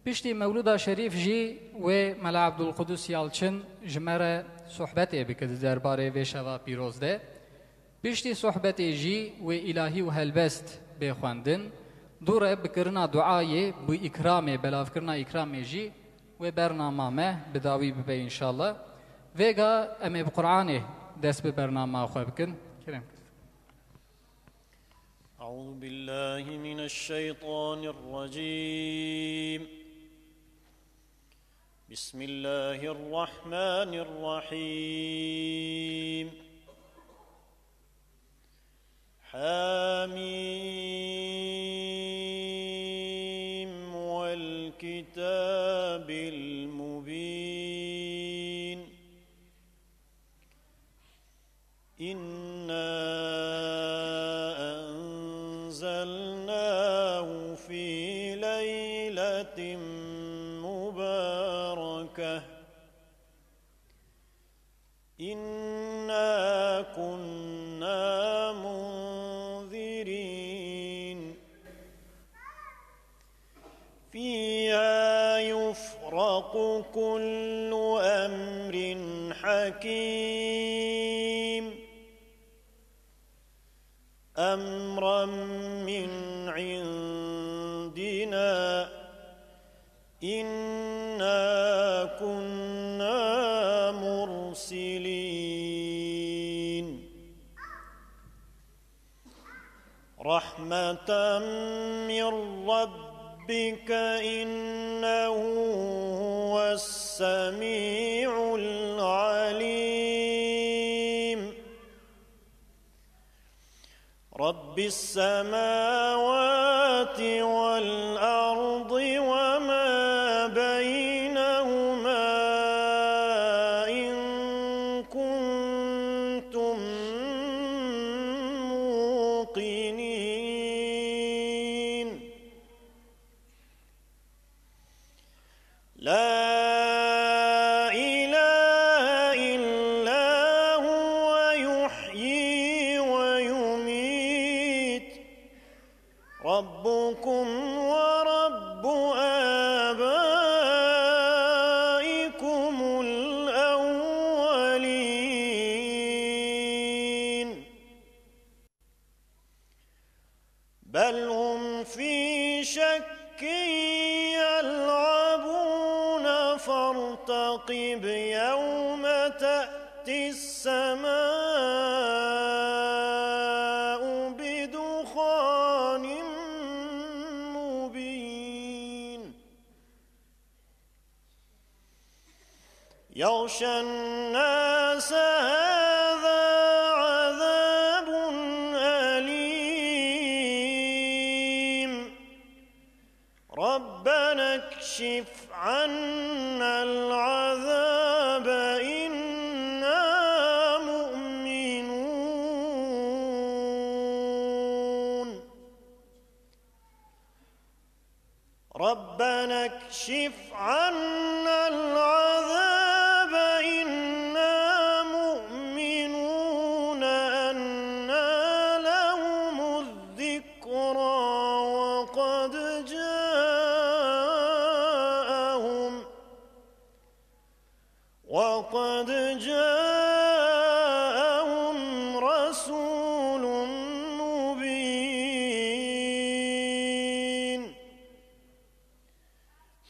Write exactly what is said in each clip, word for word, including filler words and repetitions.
Piştî Mewlûda Şerîf jî wê Mela Ebdulqudus Yalçin ji me re sohbetê bike di derbarê vê şeva pîroz de. Piştî sohbetê jî wê îlahî û helbest bê xwendin. Dû re bi kirina duayê, bi îkramê, belavkirina îkramê jî wê bernama me bi dawî bibe înşallah. Vêga em ê bi Qur'anê dest bi bernama xwe bikin. Kerem. أعوذ بالله من الشيطان الرجيم. بسم الله الرحمن الرحيم. حم والكتاب المبين. إنا أنزلناه في ليلة مباركة. إنا كنا منذرين. فيها يفرق كل أمر حكيم. أمرا من عندنا. إنا كنا مرسلين. رحمة من ربك إنه هو السميع العليم. رب السماوات والأرض وما بينهما إن كنتم موقنين. لا إله إلا هو يحيي ويميت. ربكم ورب آبائكم الأولين. بل هم في شك يلعبون فارتقب يوم تأتي السماء بدخان مبين. يغشى الناس هذا عذاب أليم. ربنا اكشف عنا العذاب إنا مؤمنون. ربنا اكشف عنا العذاب إنا مؤمنون أنى لهم الذكرى وقد جاءهم وقد جاءهم رسول مبين.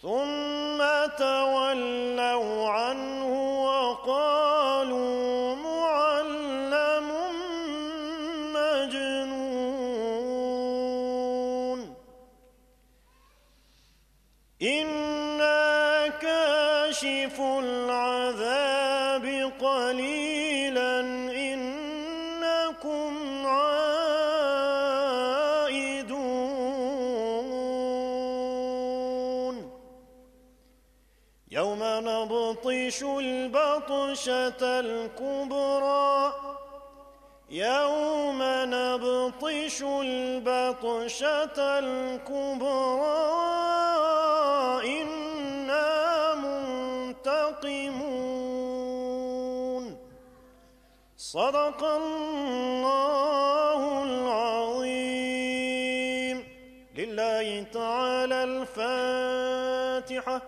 ثم تولوا عنه وقالوا معلم مجنون. إنا كاشفو العذاب قليلا إنكم عائدون. يوم نبطش البطشة الكبرى. يوم نبطش البطشة الكبرى إنا منتقمون. صدق الله العظيم. لله تعالى الفاتحة. الفاتحة.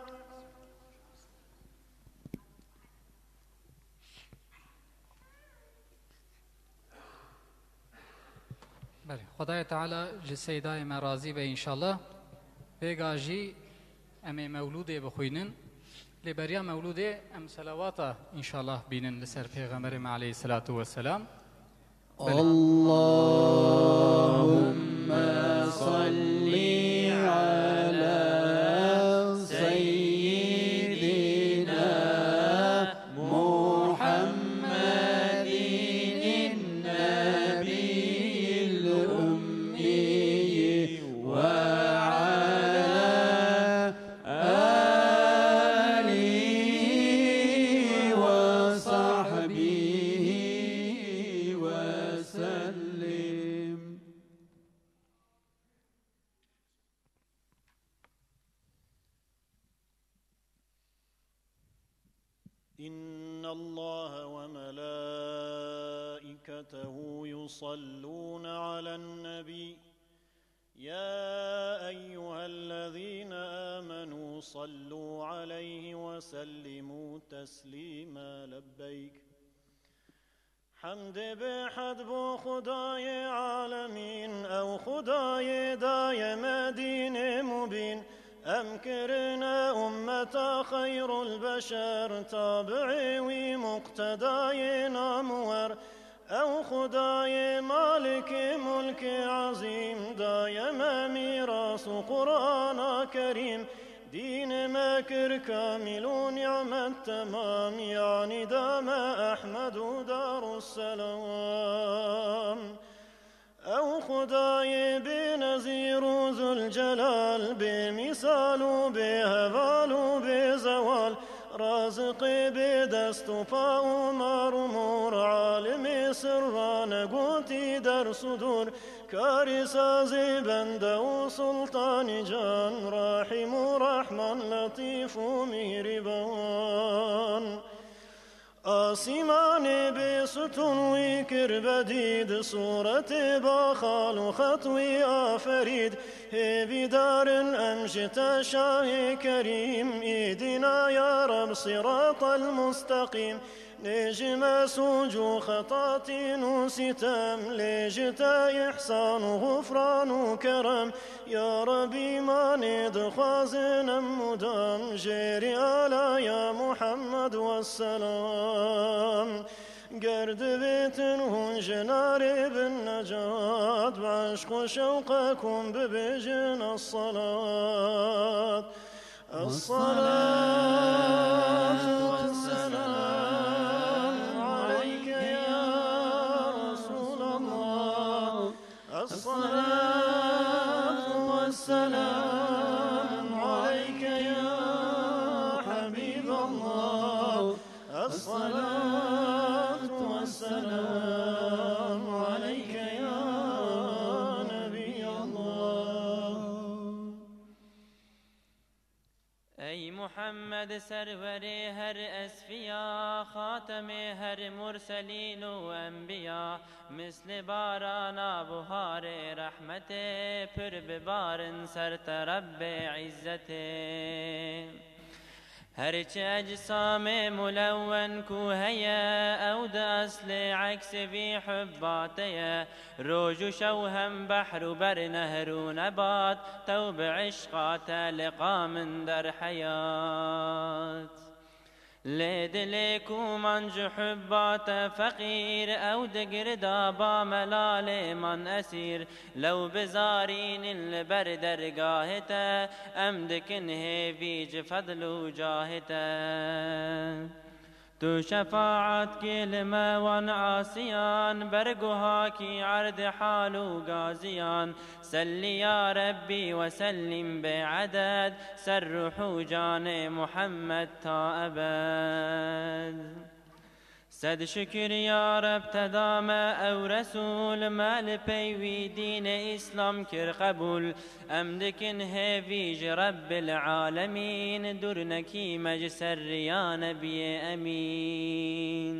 Belê, Xwedayê Teala ji Seydayê me razî be înşallah. Vêga jî em ê mewlûdê bixwînin. Lê beriya mewlûdê em selawata înşallah bînin li ser Pêxemberê me aleyhisselatu vesselam. Belê. اللهم صل على سيدنا محمد النبي الأمي وعلى آله وصحبه وسلم. إن الله وملائكته يصلون على النبي، يا أيها الذين آمنوا صلوا عليه وسلموا تسليما. لبيك. Hemdê bêhed bo Xwedayê alemîn, ew Xwedayê daye me dînê mubîn. Em kirine ummeta xeyrul beşer, tabi'ê wî muqtedayê namuwer. Ew Xwedayê malikê mulkê ezîm, daye me mîras û Qur'ana Kerîm. Dînê me kir kamîl û nîmet temam, yanî da me Ehmed û Darusselam. Ew Xwedayê bênezîr û Zülcelal, bêmîsal û bêheval û bêzewal, raziqê bê dest û pa û mar û mor, alimê sirra negotî ders û dor, Karîsazê bende û sultanî can, Rahîm û Rehman, Letîf û Mîrîban. Asîmanê bê stûn wî kir bedîd, sûretê baxal û xet wî aferîd. Hêvîdar in em ji te şahê kerîm, îdîna ya Reb sîratel musteqîm. Nêjime sûc û xetatîn û sîtem, lê ji te îhsan û xufran û kerem. Ya Rebî, manê dixwazin em mudam, jêrî alaya Muhammed wesselam. Ger divêtin hûn ji narê bin necat, bi eşq û şewqek hûn bibêjin esselat. الصلاة والسلام عليك يا رسول الله. الصلاة والسلام عليك يا حبيب الله. الصلاة والسلام عليك يا نبي الله. Ey Muhammed, serwerê her esfiya, xatemê her murselîn û enbiya, mislê barana buharê rehmetê, pir bibarin ser te Rebbê îzzetê. Her çi ecsamê mulewwen ku heye, ew di eslê eksê vî hubba te ye. Roj û şew hem behr û ber, nehr û nebat, tew bi eşqa te liqa min der heyat. Lê dilê ku man ji hubba te feqîr, ew di girda ba melalê man esîr. Lew bizarînin li ber dergahê te, em dikin hêvî ji fedl û cahê te. Tu şefaat kî li me wan asiyan, berguha kî erdê hal û gaziyan. Sellî ya Rebbî we sellîm bê eded, ser ruh û canê Muhammed ta ebed. Sed şikir ya Reb te da me ew Resûl, me li pey wî dînê Îslam kir qebûl. Em dikin hêvî ji Rebbil Alemîn, dûr nekî me ji ser riya Nebiyê Emîn.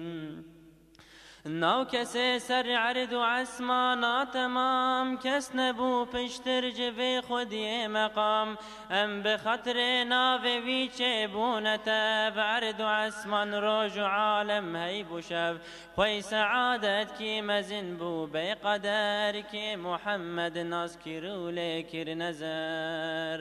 Nav kesê ser erd û esmana temam, kes nebû piştir ji vê xwediyê meqam. Em bi xatirê navê wî çêbûne tev, erd û esman roj û alem hey bû şev. Xwey seadet kî mezin bû bê qeder, kê Muhammed nas kir û lê kir nezer.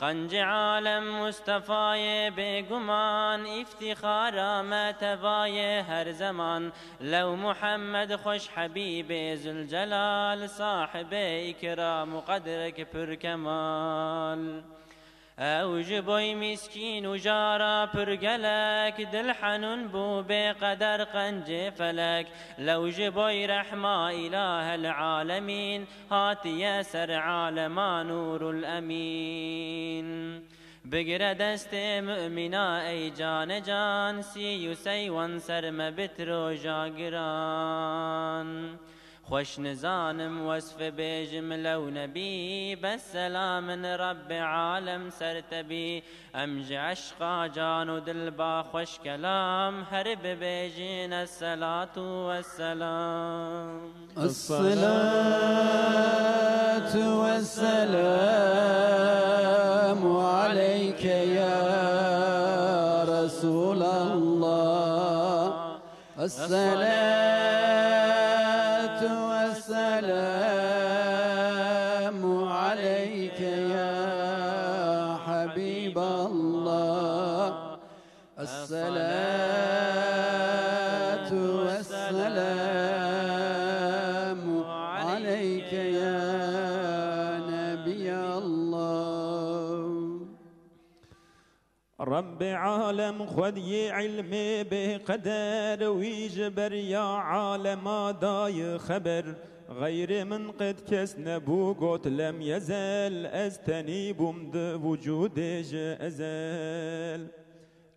Qencê alem Mustefayê bêguman, îftîxara me tevayê her zeman. Lew Muhammed xweş Hebîbê Zülcelal, sahibê îkram û qedrek pir kemal. Ew ji boy mîskîn û jara pir gelek, dil henûn bû bê qeder qencê felek. Lew ji boy rehma îlahel alemîn, hatiye ser alema nûrul emîn. Bigire destê mumîna ey cane can, sî û sey wan ser me bit roja giran. Xweş nizanim wesf bêjim lew nebî, bes selamin Rebbê alem ser te bî. Em ji eşqa can û dil ba xweş kelam, her bibêjin esselatu vesselam. الصلاة والسلام عليك يا رسول الله. الصلاة والسلام عليك يا حبيب الله. الصلاة والسلام عليك يا نبي الله. Rebbê alem xwediyê ilmê bê qeder, wî ji beriya alema daye xeber. Xeyrê min qet kes nebû, got lem yezel, ez tenî bûm di wucûdê ji ezel.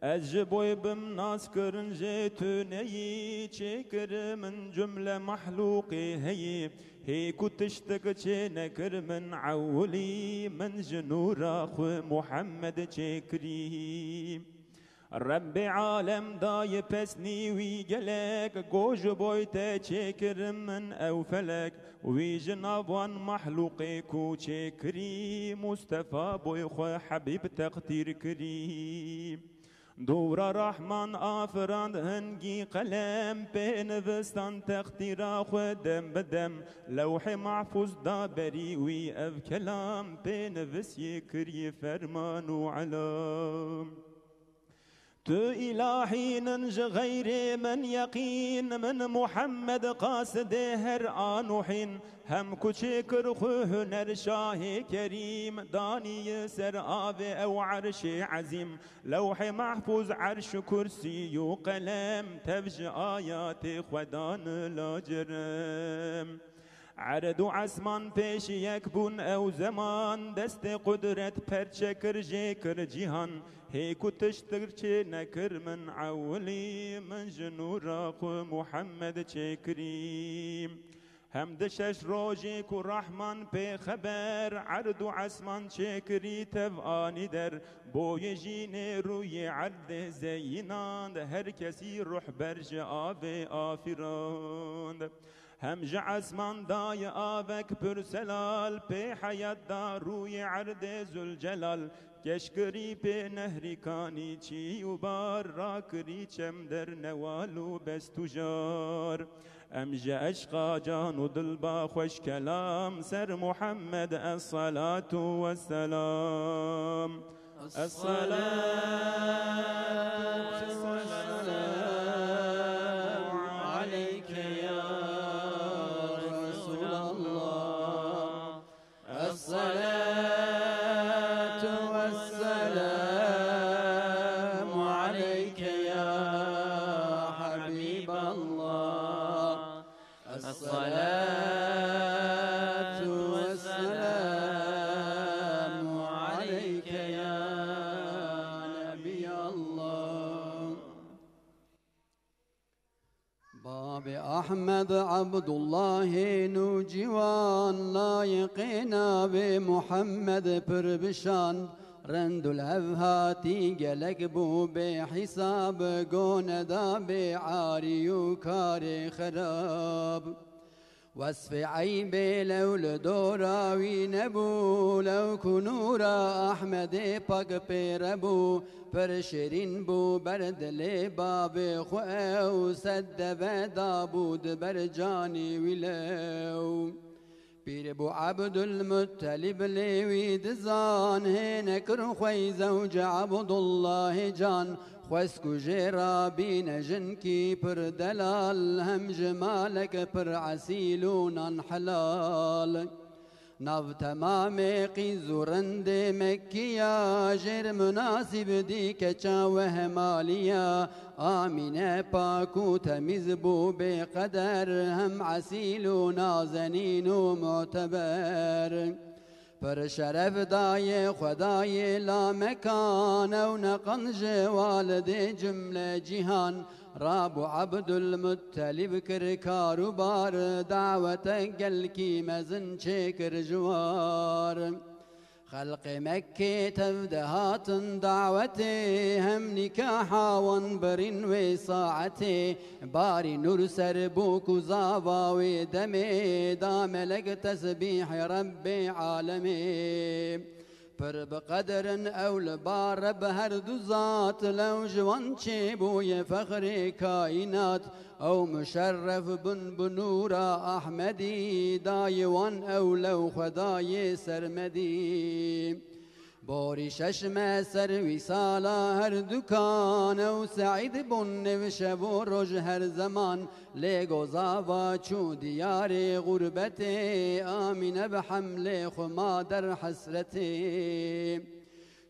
Ez ji boy bim nas kirin jê tu neyî, çêkir min cumle mehlûqê heyî. Hê ku tiştek çê nekir min ewilî, min ji nûra xwe Muhammed çêkirî. Rebbê alem daye pesnî wî gelek, go ji boy te çêkirim min ew felek. Wî ji nav wan mehlûqê ku çêkirî, Mustefa boy xwe Hebîb teqdîr kirî. Dûra Rahman afirand hingî qelem, pê nivistan teqdîra xwe dem bi dem. Lewhê Mahfûz da berî wî ev kelam, pê nivisiyê kirî ferman û elam. Tu îlahî nin ji xeyrê min yeqîn, min Muhammed qasidê her an û hîn. Hem ku çêkir xwe huner şahê kerîm, danî yi ser avê ew erşê ezîm. Lewhê Mahfûz, erş û kursî û qelem, tev ji ayatê xwe dan lacerem. Erd û esman pêş yek bûn ew zeman, destê qudret perçe kir, jê kir cîhan. Hê ku tiştir çê nekir min ewilî, min ji nûra xwe Muhammed çêkirî. Hem di şeş rojê ku Rahman pê xeber, erd û esman çêkirî tev anî der. Boyê jînê rûyê erdê zeyînand, her kesî ruhber ji avê afirand. Hem ji esman daye avek pir selal, pê heyat da rûyê erdê Zülcelal. Keşkirî pê nehrî kanî çî û bar, rakirî çem der newal û bestujar. Em ji eşqa can û dil ba xweş kelam, ser Muhammed esselatu vesselam. الصلاة والسلام عليك يا رسول الله. الصلاة والسلام عليك يا حبيب الله. الصلاة والسلام عليك يا نبي الله. Babê Ahmed Abdullahên û cîwan layiqê navê Muhammed pir bişand. Rind û li hev hatî gelek bû bê hîsab, gone da bê arî û karê xerab. Wesfê eybê lew li dora wî nebû, lew ku nûra Ahmedê pak pê re bû, pir şêrîn bû ber dilê bavê xwe ew, sed deve dabû di ber canê wî lew. Pîr bû Ebdulmuttelîb lê wî dizan, hê nekir xwe yî zewce Ebdullahê can, xwest ku jê re bîne jinkî pir delal, hem ji malek pir esîl û nan helal. Nav temamê qîz û rindê Mekkiya, jêr munasîb dî keça wehmaliya, Amîne pak û temîz bû bê qeder, hem esîl û nazenîn û muteber. Pir şeref dayê Xwedayê lamekan, ew neqan ji walidê cimle cîhan. Rabû Ebdulmuttelîb kir karûbar, dawete gelkî mezin çêkir ji war. Xelqê Mekkê tev de hatin dawetê, hem nîkaha wan birîn wê saetê. Barî nûr ser bûk û zava wê demê, da melek tesbîhê Rebbê alemê. Pir bi qedirin ew li ba Reb her du zat, lew ji wan çêbûye fexrê kaînat. Ew muşerref bin bi nûra Ahmedî, dayê wan ew lew Xwedayê sermedî. Borî şeşme ser wî sala her dukan, ew seîd bûn nêv şev û roj her zeman. Lê gozava çû diyarê xurbetê, Amîne bi hemlê xwe ma der hesretê.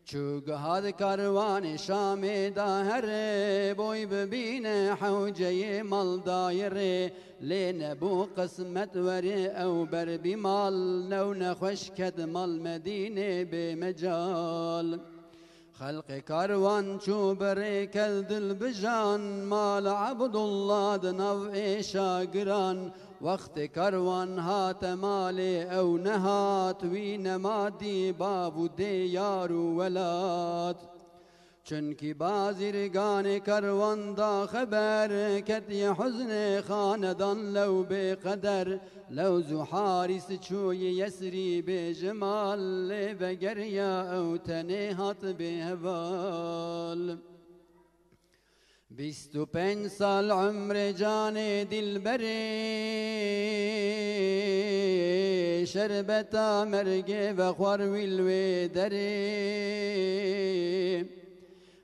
Çû giha di karwanê Şamê da here, boy bibîne hewceyê mal dayê rê. Lê nebû qismet werê ew ber bî mal, new nexweş ket mal Medînê bê mecal. Xelqê karwan çû bi rê kel dilbijan, mal Ebdullah di nav êşa giran. Wextê karwan hate malê ew nehat, wî nema dî bav û dê yar û welat. Çunkî bazîrganê karwan da xeber, ketiye huznê xanedan lew bê qeder. Lew zû Harîs çûyî Yesrîbê ji mal, lê vegeriya ew tenê hat bê heval. Bîst û pênc sal umrê canê dilberê, şerbeta mergê vexwar wî li wê derê.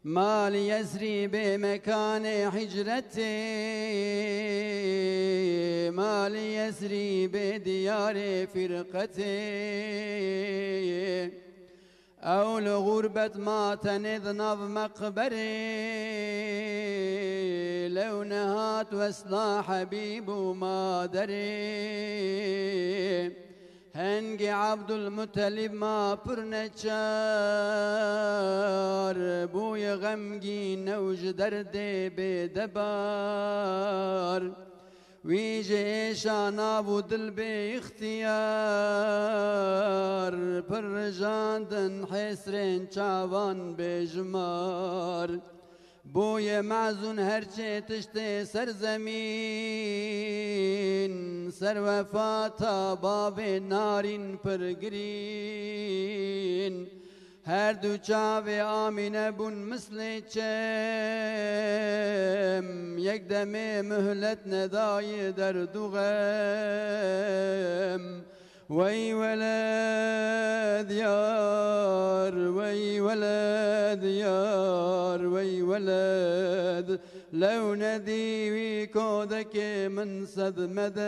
Malî Yesrîbê mekanê hicretê, malî Yesrîbê diyarê firqetê. Ew li xurbet ma tenê di nav meqberê, lew nehat wesla hebîb û maderê. Hengê Ebdulmutelîb ma pir neçar, bûye xemgîn ew ji derdê bêdebar. Wî ji êşa nav û dil bê îxtiyar, pir rijandin hêsrên çavan bêjimar. Bûye mezûn her çê tiştê ser zemîn, ser wefata bavê narîn pir girîn. Her du çavê Amîne bûn mislê çem, yek demê muhlet nedayê derd û xem. Wey weled yar, wey weled yar, wey weled. Lew nedî wî kodekê min sed meded.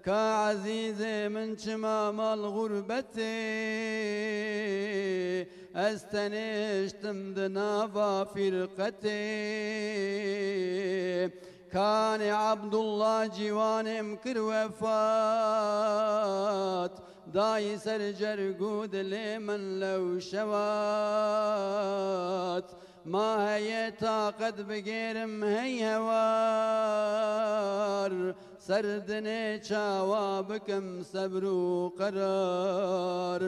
Ka ezîzê min çima mal xurbetê, ez tenê ştim di nava firqetê. Kanê Ebdullah ciwanêm kir wefat, dayî ser cerg û dilê min lew şewat. Ma heye taqet bigêrim hey hewar, ser dinê çawa bikim sebr û qerar.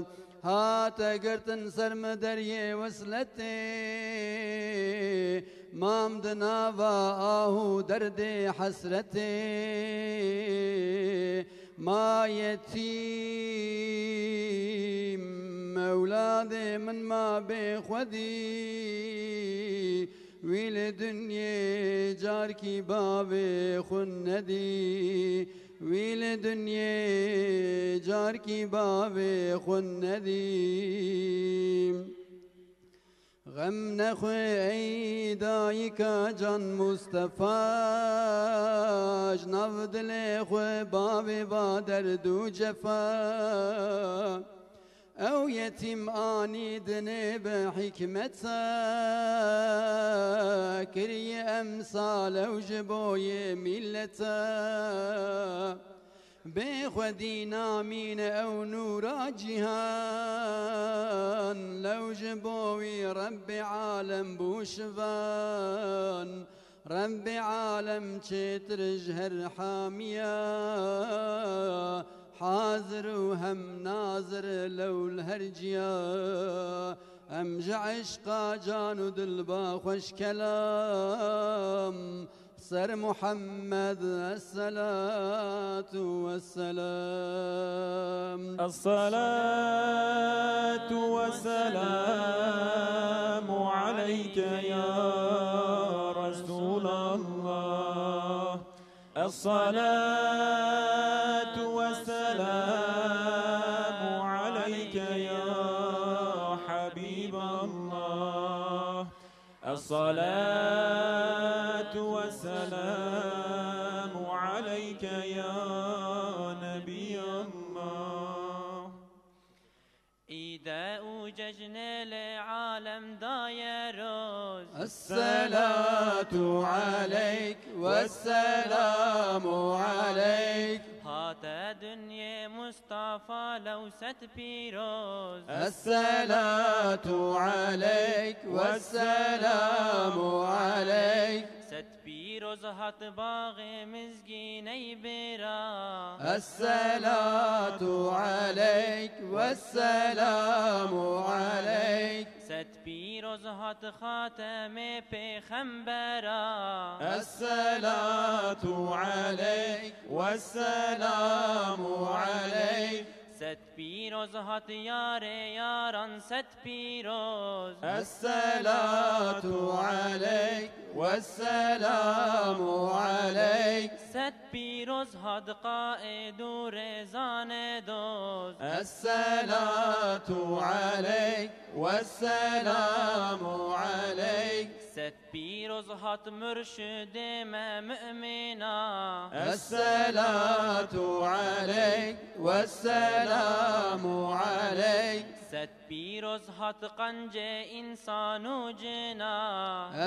Hate girtin ser min deriyê wesletê, mam di nava ah û derdê hesretê. Ma yetîm, ewladê min ma bê xwedî, wî li dinyê carkî bavê xwe nedî, wî li dinyê carkî bavê xwe nedî. Xem nexwe ey dayika can Mustefa, ji nav dilê xwe bavê va derd û cefa. Ew yetîm anî dinê bi hikmeta, kiriye emsal ew ji bo yê mîleta. Bê xwedî namîne ew nûra cîhan, lew ji bo wî Rebbê alem bû şivan. Rebbê alem çêtir ji her hamiya, hazir û hem nazir lew li her ciya. Em ji eşqa can û dil ba xweş kelam, ser Muhammed esselatu vesselam. الصلاة والسلام عليك يا رسول الله. الصلاة والسلام عليك يا حبيب الله. الصلاة والسلام عليك يا نبي الله. Îde û cejnê lê alem daye roz. الصلاة عليك والسلام عليك. Hate dinyê Mustafa lew sed pîroz. الصلاة عليك والسلام عليك. Sed pîroz hat baxê mizgîney bêra. الصلاة عليك والسلام عليك. Sed pîroz hat xatemê pêxembera. الصلاة عليك والسلام عليك. Sed pîroz hat yarê yaran, sed pîroz. الصلاة عليك والسلام عليك. Sed pîroz hat qaîd û rêzanê doz. الصلاة عليك والسلام عليك. Sed pîroz hat murşidê me mu'mîna. الصلاة عليك والسلام عليك. Sed pîroz hat qencê însan û cina.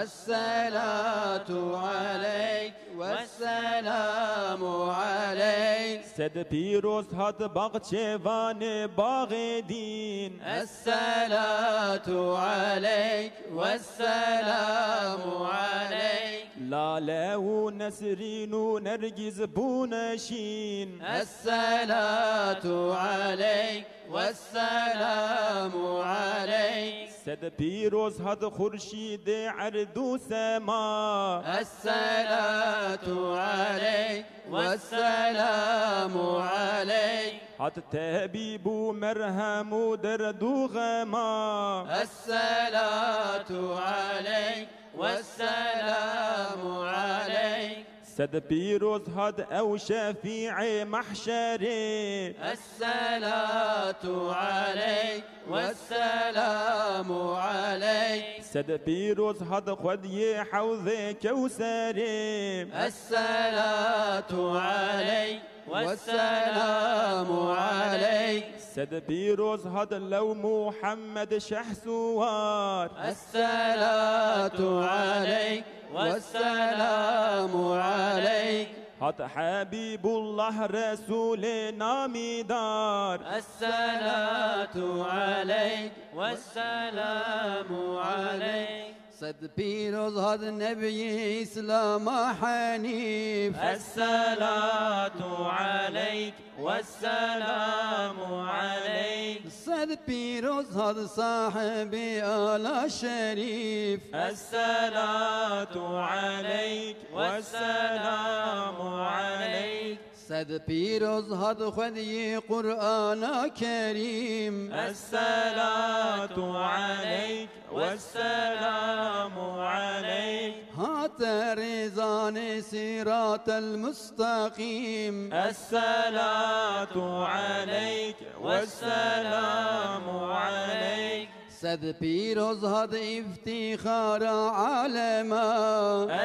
الصلاة عليك والسلام عليك. Sed pîroz hat baxçevanê baxê dîn. الصلاة عليك والسلام عليك. Lale û nesrîn û nergîz bûne şîn. الصلاة عليك والسلام عليك. Sed pîroz hat xurşîdê erd û sema. الصلاة عليك والسلام عليك. Hat tebîb û merhem û derd û xema. الصلاة عليك والسلام عليك. Sed pîroz hat ew şefîê mehşerê. الصلاة عليك والسلام عليك. Sed pîroz hat xwediyê hewzê kewserê. الصلاة عليك والسلام عليك. Sed pîroz hat lew Muhammed Şehsuwar. الصلاة عليك والسلام عليك. Hat Habibullah Resûlê namîdar. الصلاة عليك والسلام عليك. Sed pîroz hat nebiyê Îslama henîf. الصلاة عليك والسلام عليك. Sed pîroz hat sahibê ala şerîf. الصلاة عليك والسلام عليك. Sed pîroz hat xwediyê Qur'ana Kerîm. الصلاة عليك والسلام عليك. Hate rêzanê sîratel mustaqîm. الصلاة عليك والسلام عليك. Sed pîroz hat îftîxara alema.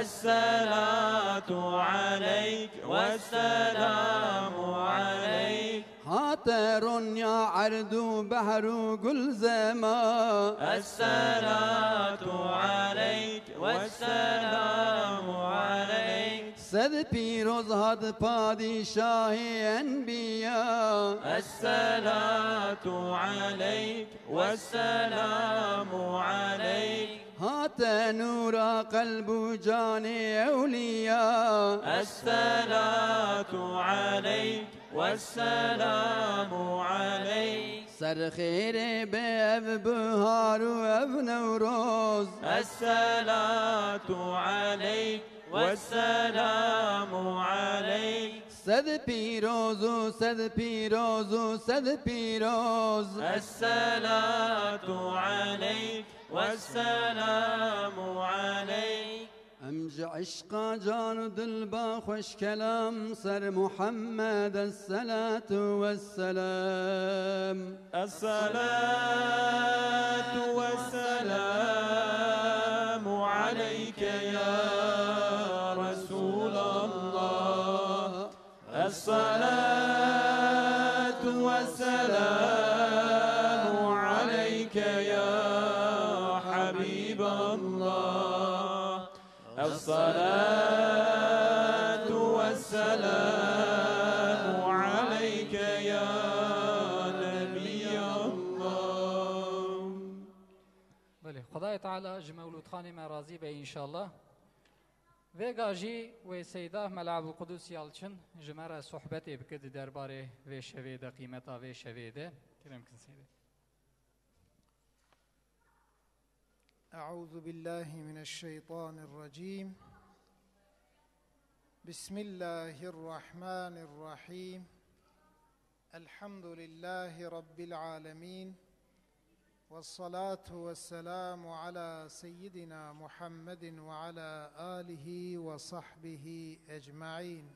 الصلاة عليك والسلام عليك. Hate ronya erd û behr û gulzema. الصلاة عليك والسلام عليك. Sed pîroz hat padîşahê enbiya. الصلاة عليك والسلام عليك. Hate nûra qelb û canê ewliya. الصلاة عليك والسلام عليك. Ser xêrê be ev bihar û ev Newroz. الصلاة عليك والسلام عليك. Sed pîroz û sed pîroz û sed pîroz. الصلاة عليك والسلام عليك. Em ji eşqa can û dilba xweş kelam ser Muhammed, الصلاة والسلام. الصلاة والسلام عليك يا رسول الله. الصلاة والسلام عليك يا حبيب الله. الصلاة والسلام عليك يا نبي الله. Belê, Xwedayê Teala ji mewlûdxanê me razî be înşallah. Vêga jî wê Seyda Mela Ebdulqudus Yalçin ji me re sohbetê bike di derbarê vê şevê de, qîmeta vê şevê de. Kerem kin Seyda. أعوذ بالله من الشيطان الرجيم. بسم الله الرحمن الرحيم. الحمد لله رب العالمين. والصلاة والسلام على سيدنا محمد وعلى آله وصحبه أجمعين.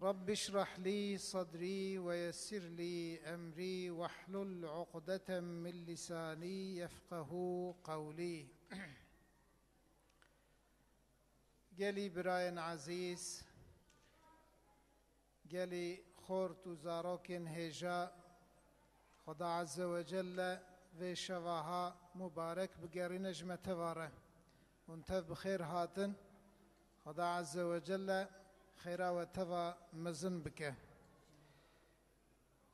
رب اشرح لي صدري ويسر لي أمري واحلل عقدة من لساني يفقهوا قولي. Gelî birayên ezîz, gelî xort û zarokên hêja, Xweda Azze ve Celle vê şeva ha mubarek bigerîne ji me teva re. Hûn tev bi xêr hatin. Xweda Azze ve Celle xêra we teva mezin bike.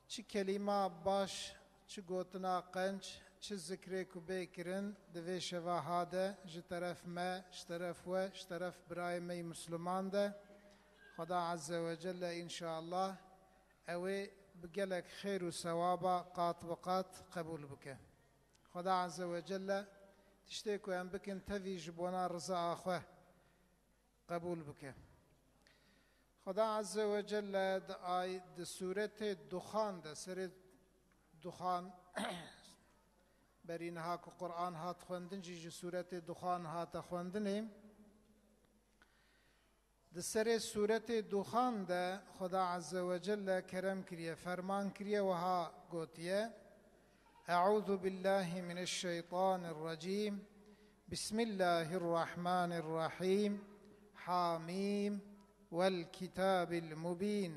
Çi kelîma baş, çi gotina qenc, çi zikrê ku bê kirin di vê şeva ha de ji teref me, ji teref we, ji teref birayê me yî Misliman de, Xweda Azze ve Celle înşallah ew ê bi gelek xêr û sewaba qat bi qat qebûl bike. Xweda Azze ve Celle tiştê ku em bikin tevî ji bona riza xwe qebûl bike. Xweda Azze ve Celle di ay-, di sûretê Duxan de, serê Duxan, berî niha ku Quran hat xwendin jî ji sûretê Duxan hate xwendinê. Di serê sûretê Duxan de Xweda Azze ve Celle kerem kiriye, ferman kiriye, wiha gotiye: أعوذ بالله من الشيطان الرجيم. بسم الله الرحمن الرحيم. حم. والكتاب المبين.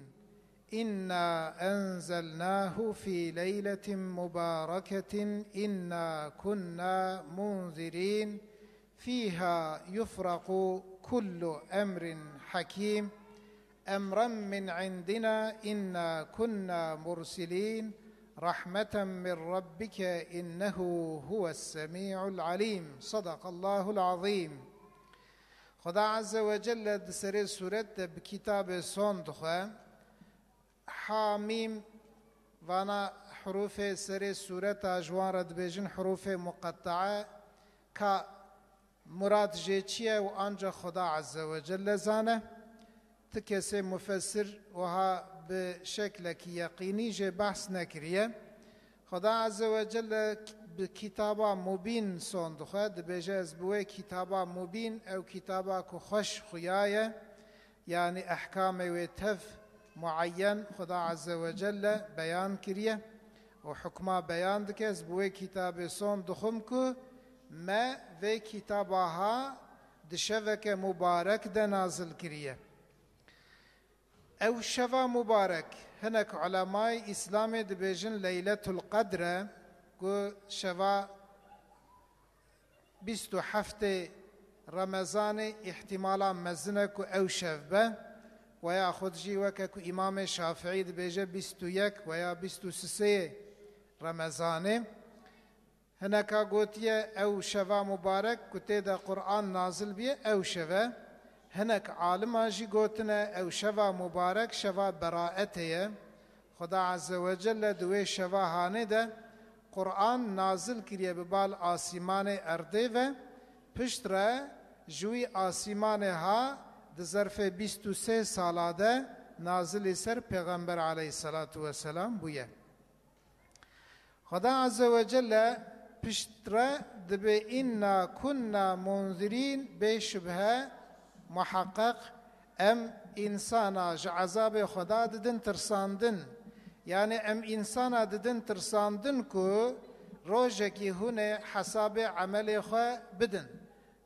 إنا أنزلناه في ليلة مباركة إنا كنا منذرين. فيها يفرق كل أمر حكيم. أمرا من عندنا إنا كنا مرسلين. رحمة من ربك إنه هو السميع العليم. صدق الله العظيم. Xweda Azze ve Celle di serê sûret de bi kitabê son dixwe. Hamîm, vana hurûfê serê sûreta ji wan re dibêjin hurûfê muqettae, ka murad jê çi ye û ancax Xweda Azze ve Celle zane. Ti kesê mufessir wiha bi şeklekî yeqînî jê behs nekiriye. Xweda Azze ve Celle bi kitaba mubîn son dixwe, dibêje, ez bi wê kitaba mubîn, ew kitaba ku xweş xuya ye, yanî ehkamê wê tev muayyen Xweda Azze ve Celle beyan kiriye û hukma beyan dike, ez bi wê kitabê son dixwim ku me vê kitaba ha di şeveke mubarek de nazil kiriye. Ew şeva mubarek, hinek ulemayê Îslamê dibêjin Leyletul Qedr e, ku şeva bîst û heftê Remezanê îhtimala mezin e ku ew şev be, weya xwe jî weke ku Îmamê Şafiî dibêje bîst û yek weya bîst û sisê Remezanê. Hineka gotiye ew şeva mubarek ku tê de Quran nazil biye, ew şev e. Hinek alima jî gotine ew şeva mubarek şeva beraetê ye. Xweda Azze ve Celle di wê şeva hanê de Quran nazil kiriye bi bal asîmanê erdê ve, pişt re ji wî asîmanê ha di zerfê bîst û sê sala de nazilî ser Pêxember aleyhisselatu vesselam bûye. Xweda Azze ve Celle pişt re dibê, "Inna kunna munzirîn", bê şibhe, muheqeq, em însana ji ezabê Xweda didin tirsandin. Yani em însana didin tirsandin ku rojekî hûn ê hesabê emelê xwe bidin.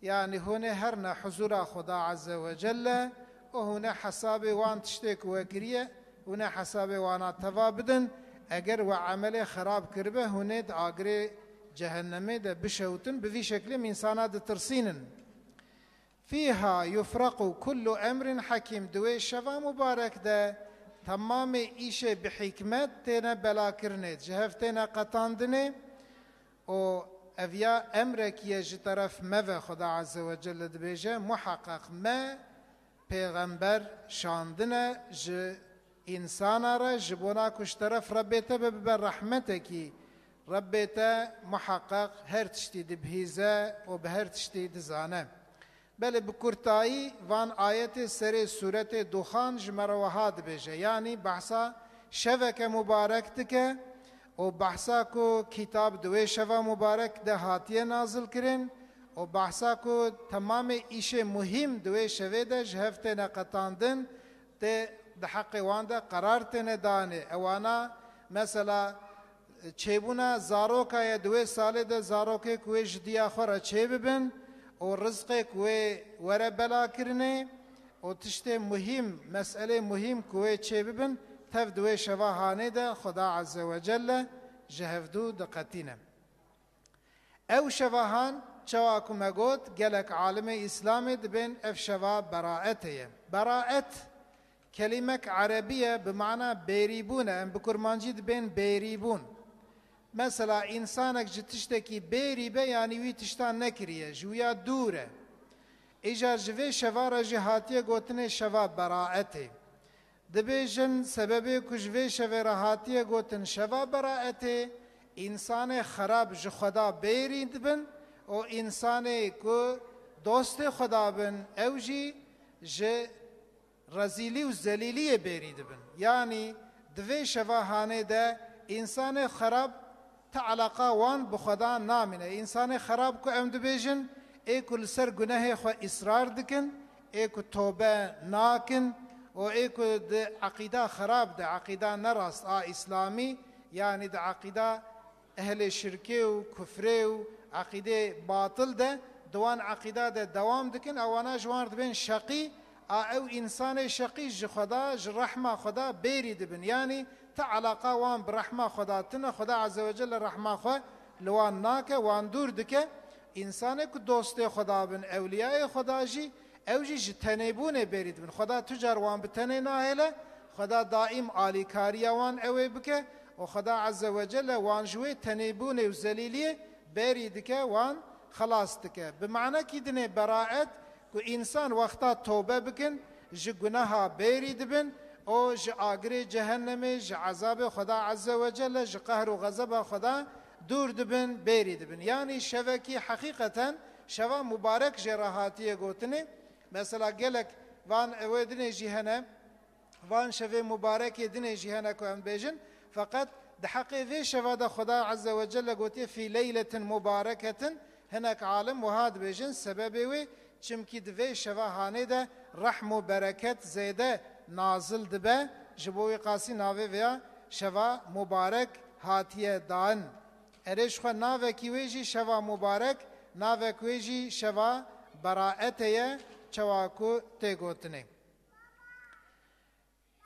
Yani hûn ê herne huzura Xweda Azze ve Celle û hûn ê hesabê wan tiştê ku we kiriye, hûn ê hesabê wana teva bidin. Eger we emelê xerab kiribe, hûn ê di agirê cehennemê de bişewtin. Bi vî şeklê em însana ditirsînin. Fîha yufrequ kullu emrin hekîm. Di wê şeva mubarek de temamê îşê bi hikmet têne belakirinê, ji hev têne qetandinê. Û ev ya emrekî ye ji teref me ve, Xweda Azze ve Celle dibêje, muheqeq me pêxember şandine ji însana re, ji bona ku ji teref Rebbê te be, bibe rehmetekî. Rebbê te muheqeq her tiştî dibihîze û bi her tiştî dizane. Belê bi kurtayî van ayetê serê sûretê Duxan ji me re wiha dibêje, yanî behsa şeveke mubarek dike û behsa ku kitab di wê şeva mubarek de hatiye nazilkirin û behsa ku temamê îşê muhîm di wê şevê de ji hev têne qetandin, tê di heqê wan de qerar têne danê. Ewana mesela çêbûna zaroka ye, di wê salê de zarokê ku wê ji diya xwe re çêbibin û rizqê ku wê were belakirinê û tiştê muhîm, meselê muhîm ku wê çêbibin, tev di wê şeva hanê de Xweda Azze ve Celle ji hevdû diqetîne. Ew şeva han, çawa ku me got, gelek alimê Îslamê dibên ev şeva beraetê ye. Beraet, kelîmek erebî ye, bi mana bêrîbûn e. Em bi kurmancî dibên bêrîbûn. Mesela, însanek ji tiştekî bêrî be, yanî wî tiştan nekiriye, ji wîya dûr e. Îcar ji vê şeva re jî hatiye gotinê şeva beraetê. Dibêjin, sebebê ku ji vê şevê re hatiye gotin şeva beraetê, însanê xerab ji Xweda bêrî dibin û însanê ku dostê Xweda bin, ew jî ji rezîlî û zelîliyê bêrî dibin. Yanî di vê şeva hanê de însanê xerab ti eleqa wan bi Xweda namîne. Însanê xerab ku em dibêjin, ê ku li ser gunehê xwe îsrar dikin, ê ku tobe nakin û ê ku di eqîda xerab de, eqîda nerast a îslamî, yanî di eqîda ehlê şirkê û kufrê û eqîdê batil de, di wan eqîda de dewam dikin, ewana ji wan re dibên şeqî, a ew însanê şeqî ji Xweda, ji rehma Xweda bêrî dibin. Yanî ti eleqa wan bi rehma Xweda tine, Xweda Azze ve Celle rehma xwe li wan nake, wan dûr dike. Însanê ku dostê Xweda bin, ewliyayê Xweda jî, ew jî ji tenêbûnê bêrî dibin. Xweda tu car wan bi tenê nahêle, Xweda daîm alîkariya wan ew ê bike. û Xweda Azze ve Celle wan ji wê tenêbûnê û zelîliyê berî dike, wan xelas dike. Bi manekî dinê beraet ku însan wexta tobe bikin, ji guneha berî dibin û ji agirê cehennemê, ji ezabê Xweda Azze ve Celle, ji qehr û xezeba Xweda dûr dibin, berî dibin. Yanî şevekî heqîqeten şeva mubarek jê re hatiye gotinê. Mesela gelek van ewê dinê jî hene, van şevê mubarekê dinê jî hene ku em bêjin, feqet di heqê vê şeva de Xweda Azze ve Celle gotiye, "Fî leyletin mubareketin", hinek alim wiha dibêjin, sebebê wê, çimkî di vê şeva hanê de rehm û bereket zêde nazil dibe, ji bo wî qasî navê vêya şeva mubarek hatiye dan. Erê, ji xwe navekî wê jî şeva mubarek, navek wê jî şeva beraete ye, çawa ku tê gotinê.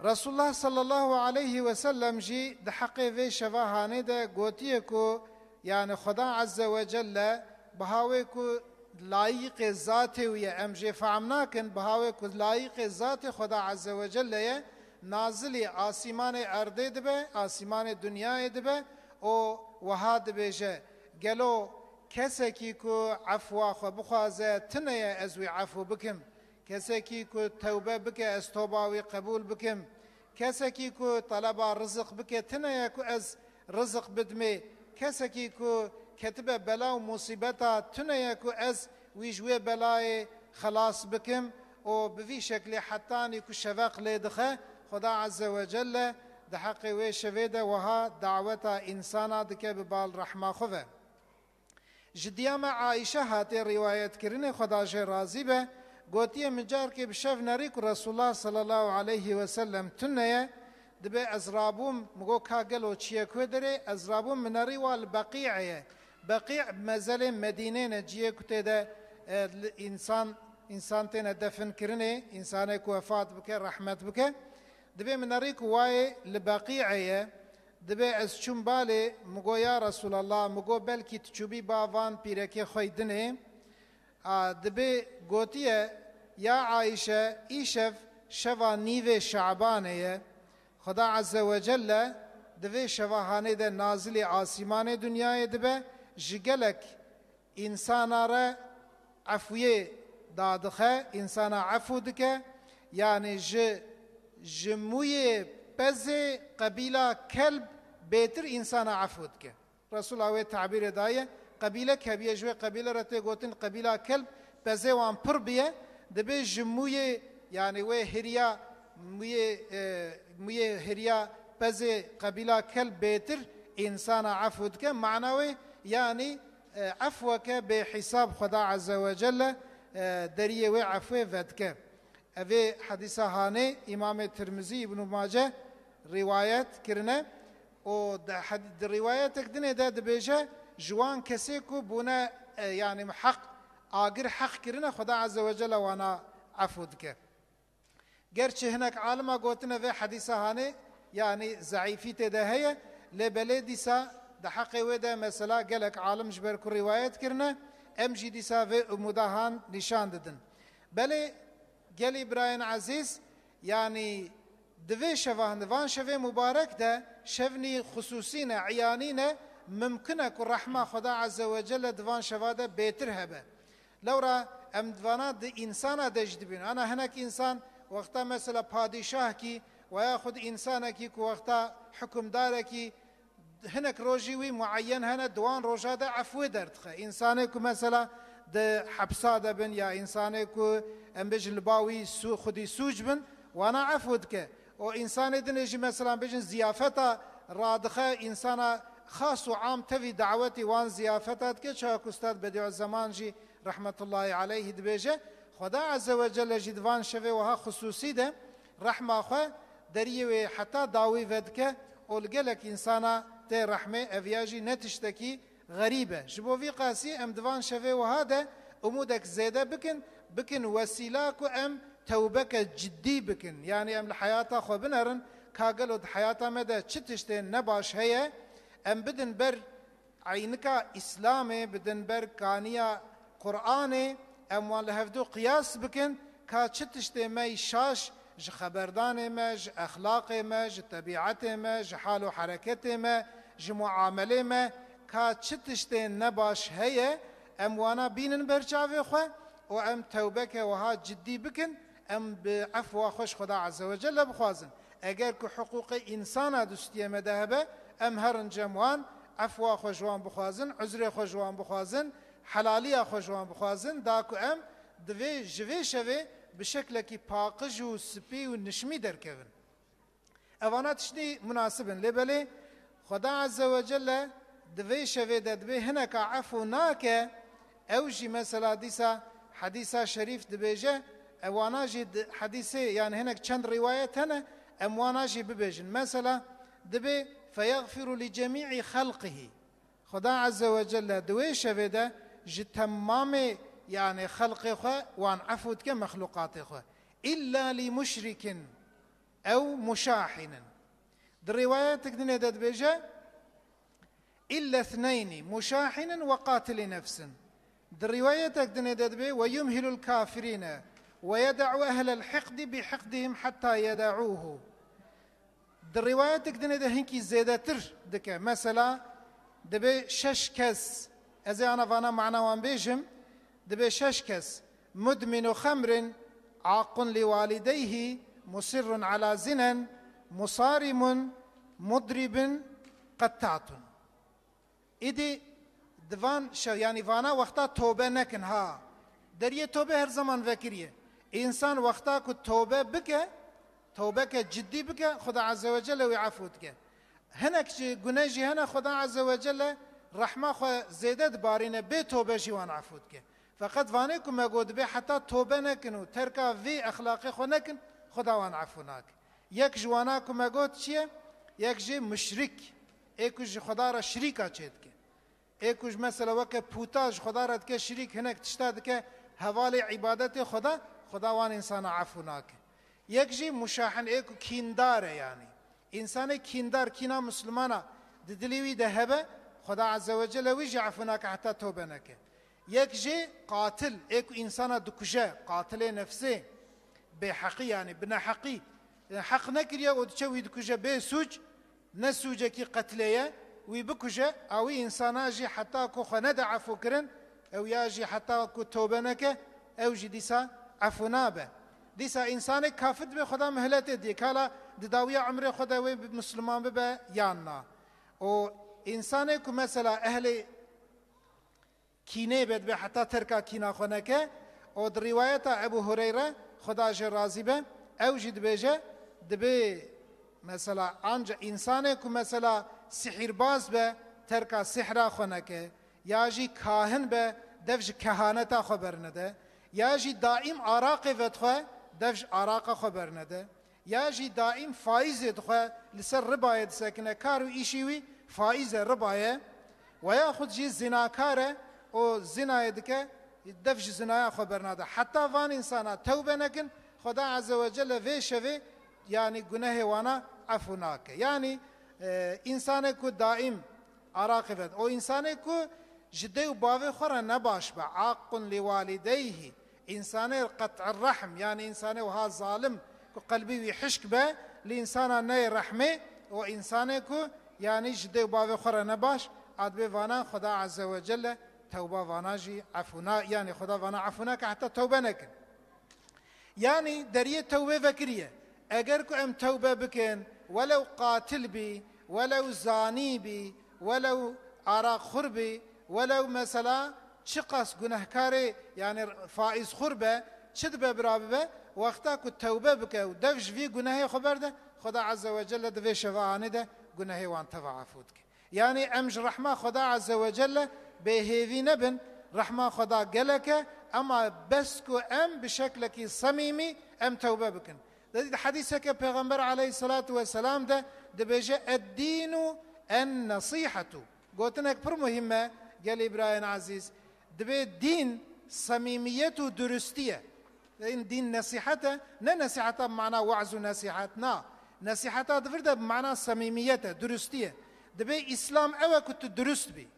Resulullah sallallahu aleyhi ve sellem jî di heqê vê şeva hanê de gotiye ku, yani Xweda Azze ve Celle biha wê ku layiqê zatê wî ye, em jê fehm nakin, biha wê ku layiqê zatê Xweda Azze ve Celle ye, nazilî asîmanê erdê dibe, asîmanê dinyayê dibe û wiha dibêje, gelo kesekî ku efwa xwe bixwaze, tune ye ez wî efû bikim. Kesekî ku tewbe bike, ez toba wî qebûl bikim. Kesekî ku teleba rizik bike, tune ye ku ez rizik bidimê. Kesekî ku ketibe bela û musîbeta, tune ye ku ez wî ji wê belayê xelas bikim û bi vî şeklê hetanî ku şeveq lê dixe, Xweda Azze ve Celle di heqê wê şevê de wiha daweta însana dike bi bal rehma xwe ve. Ji diya me Aîşe hatiye rîwayetkirinê, Xweda jê razî be, gotiye, min carkê bi şev nerî ku Resulullah sallallahu aleyhi ve sellem tune ye, dibê ez rabûm, min got, ka gelo çi ye ku derê, ez rabûm, min nerî wa li Beqî'ê ye. Beqî mezelê Medînê ne, ciyê ku tê de, e, li însan, însan têne defin kirinê, însanê ku wefat bike, rehmet bike. Dibê min nerî ku wayê li Beqî'ê ye. Dibê ez çûm balê, min got, ya Resûlallah, min got, belkî tu çûbî ba van pîrekê xwe yî dinê. A, dibê gotiye, ya Ayşe, îşev şeva nîvê Şabanê ye. Xweda Azze ve Celle di vê şeva hanê de nazilê asîmanê dinyayê dibe, ji gelek însana re efûyê dadixe, însana efû dike, yanî ji, ji mûyê pezê qebîla kelb bêtir însana efû dike. Resûla wê tabîrê daye, qebîlek hebiye, ji wê qebîle re tê gotin qebîla kelb, pezê wan pir biye, dibê ji mûyê, yanî wê hiriya, mûyê, e, mûyê hiriya pezê qebîla kelb bêtir însana efû dike. Mana wê, yanî e, efweke bêhîsab Xweda Azze ve Celle, e, deriyê wê efwê vedike. Evê hedîsa hanê Îmamê Tirmizî, Îbnû Mace rîwayet kirine û di hed-, di rîwayetek dinê de dibêje, ji wan kesê ku bûne, e, yanî heq, agir heq kirine, Xweda Azze ve Celle wana efû dike. Gerçi hinek alima gotine vê hedîsa hanê, yanî zeîfî tê de heye, lê belê dîsa di heqê wê de mesela gelek alim ji ber ku rîwayet kirine, em jî dîsa vê umûda han nîşan didin. Belê gelî birayên ezîz, yanî di vê şevan, di van şevê mubarek de, şevnî xusûsî ne, iyanî ne, mimkin e ku rehma Xweda Azze ve Celle di van şeva de bêtir hebe. Lewra em di vana di însana de jî dibînin. Ana hinek însan wexta mesela padîşahkî, weya xwe di însanekî ku wexta hukimdarekî, hinek rojî wî mueyen hene, di wan roja de efwê derdixe. Însanê ku mesela di hepsa de bin ya însanê ku em bêjin li ba wî sû-, xwedî sûc bin, wana efw dike. Û însanê dinê jî mesela bêjin ziyafeta radixe, însana xas û am tevî dawetî wan ziyafeta dike, çawa ku Ustad Bediüzzeman jî rehmetullahî aleyhî dibêje, Xweda Azze ve Celle jî di van şevê wiha xusûsî de rehma xwe deriyê wê heta dawî vedike û li gelek însana tê rehmê, ev ya jî ne tiştekî xerîb e. Ji bo vî qasî em di van şevê wiha de umûdek zêde bikin, bikin wesîla ku em tewbeke ciddî bikin. Yanî em li heyata xwe binerin, ka gelo di heyata me de çi tiştên nebaş heye, em bidin ber eynika Îslamê, bidin ber kaniya Qur'anê, em wan li hevdû qiyas bikin, ka çi tiştê me yî şaş Ji xeberdanê me, ji exlaqê me, ji tebîetê me, ji hal û hereketê me, ji muamelê me, ka çi tiştên nebaş heye, em wana bînin ber çavê xwe û em tewbeke wiha ciddî bikin, em bi efwa xwe ji Xweda Azze ve Celle bixwazin. Eger ku hiqûqê însana dustiyê me de hebe, em herin cem wan, efwa xwe ji wan bixwazin, uzrê xwe ji wan bixwazin, helaliya xwe ji wan bixwazin, da ku em divê ji vê şevê bi şeklekî paqij û spî û nişmî derkevin. Evana tiştî munasib in. Lê belê Xweda Azze ve Celle di vê şevê de dibê hineka efû nake, ew jî mesela dîsa hedîsa şerîf dibêje, ewana jî di hedîsê, yani hinek çend rîwayet hene, em wana jî bibêjin. Mesela dibê, "Feyexfiru li cemî'î xelqihî." Xweda Azze ve Celle di wê şevê de ji temamê, yani xelqê xwe wan efû dike, mexlûqatê xwe. "Îlla li muşrikin ew muşahinin." Di rîwayetek dinê de dibêje, "Îlla thneyni muşahinin ve qatilî nefsin." Di rîwayetek dinê de dibê, "Ve yumhilul kafirîne ve yeda'u ehlel hiqdi bi hiqdihim hatta yeda'uhu." Di rîwayetek dinê de hinkî zêdetir dike. Mesela, dibê şeş kes, ez ê ana vana mana wan bêjim, dibê şeş kes, "Mudminu xemrin, aqun li walideyhi, musirrun ala zinen, musarimun, mudribin, qettatun." Îdî di van şev, yanî vana wexta tobe nekin ha. Deriyê tobe her zaman vekiriye. Însan wexta ku tobe bike, tobeke ciddî bike, Xuda Azze ve Celle wî efû dike. Hinek ji gune jî hene, Xuda Azze ve Celle rehma xwe zêde dibarîne, bê tobe jî wan efû dike. Feqet vanê ku me got dibê heta tobe nekin û terka vî exlaqê xwe nekin, Xuda wan efû nake. Yek ji wana ku me got çi ye? Yek jî muşrik, ê ku ji Xuda re şirîka çêdike. Ê ku ji mesela weke pûta ji Xuda re dike şirîk, hinek tişta dike hevalê îbadetê Xuda, Xuda wan însana efû nake. Yek jî muşahin, ê ku kîndar e yanî. Însanê kîndar, kîna Mislimana di dilî wî de hebe, Xuda Azze ve Celle wî jî efû nake heta tobe neke. Yek jî qatil, ê ku însana dikuje, qatilê nefsê, bêheqî yanî, bi neheqî, e, heq nekiriye û diçe wî dikuje bê sûc, ne sûcekî qetlê ye, wî bikuje, a wî însana jî heta ku xwe nede efû kirin, ew ya jî heta ku tobe neke, ew jî dîsa efû nabe. Dîsa însanê kafir dibe, Xweda mihletê diye, kala di dawiya umrê xwe de wê bi Misliman bibe yan na. Û însanê ku mesela ehlê kînê be, dibe heta terka kîna xwe neke. Û di rîwayeta Ebu Hureyre, Xuda jê razî be, ew jî dibêje, dibê mesela anca însanê ku mesela sihîrbaz be, terka sihra xwe neke, ya jî kahin be, dev ji kehaneta xwe bernede, ya jî daîm araqê vedixwe, dev ji araqa xwe bernede. Ya jî daîm faîzê dixwe, li ser ribayê disekine, kar û îşî wî faîz e, riba ye, we yaxud jî zinakar e û zinayê dike, dev ji zinaya xwe bernade. Heta van însana tewbe nekin, Xweda Azze ve Celle vê şevê, yanî gunehê wana efû nake. Yanî, e, însanê ku daîm araqê vet, o însanê ku ji dê û bavê xwe re nebaş be, aqqun li walideyhi, Însanê qet'ir rehm, yanî însanê wiha zalim ku qelbî wî hişk be, li însana neyê rehmê, û însanê ku yanî ji dê û bavê xwe re ne baş, a dibê vana Xuda Azze ve Celle tewba vana jî efû na, yanî Xuda vana efû nake heta tewbe nekin. Yanî deriyê tewbê vekiriye. Eger ku em tewbe bikin, welew qatil bî, welew zanî bî, welew araqxur bî, welew mesela çiqas gunehkarê, yanî faîzxur be, çi dibe bira bibe, wexta ku tewbe bike û dev ji vî gunehê xwe berde, Xuda Azze ve Celle di vê şeva anî de gunehê wan teva efû dike. Yanî em ji rehma Xuda Azze ve Celle bêhêvî nebin, rehma Xuda gelek e, ema bes ku em bi şeklekî semîmî em tewbe bikin. Di, di hedîseke Pêxember aleyhisselatu vesselam de dibêje, "Eddînu en-nesîhetu." Gotinek pir muhîm e, gelî birayên ezîz. Dibê dîn semîmiyet û durustî ye. Dîn, dîn nesîhet e, ne nesîheta bi mana we'z û nesîhet, na. Nesîheta di vir de bi mana semîmiyet e, durustî ye. Dibê Îslam ew e ku tu durust bî.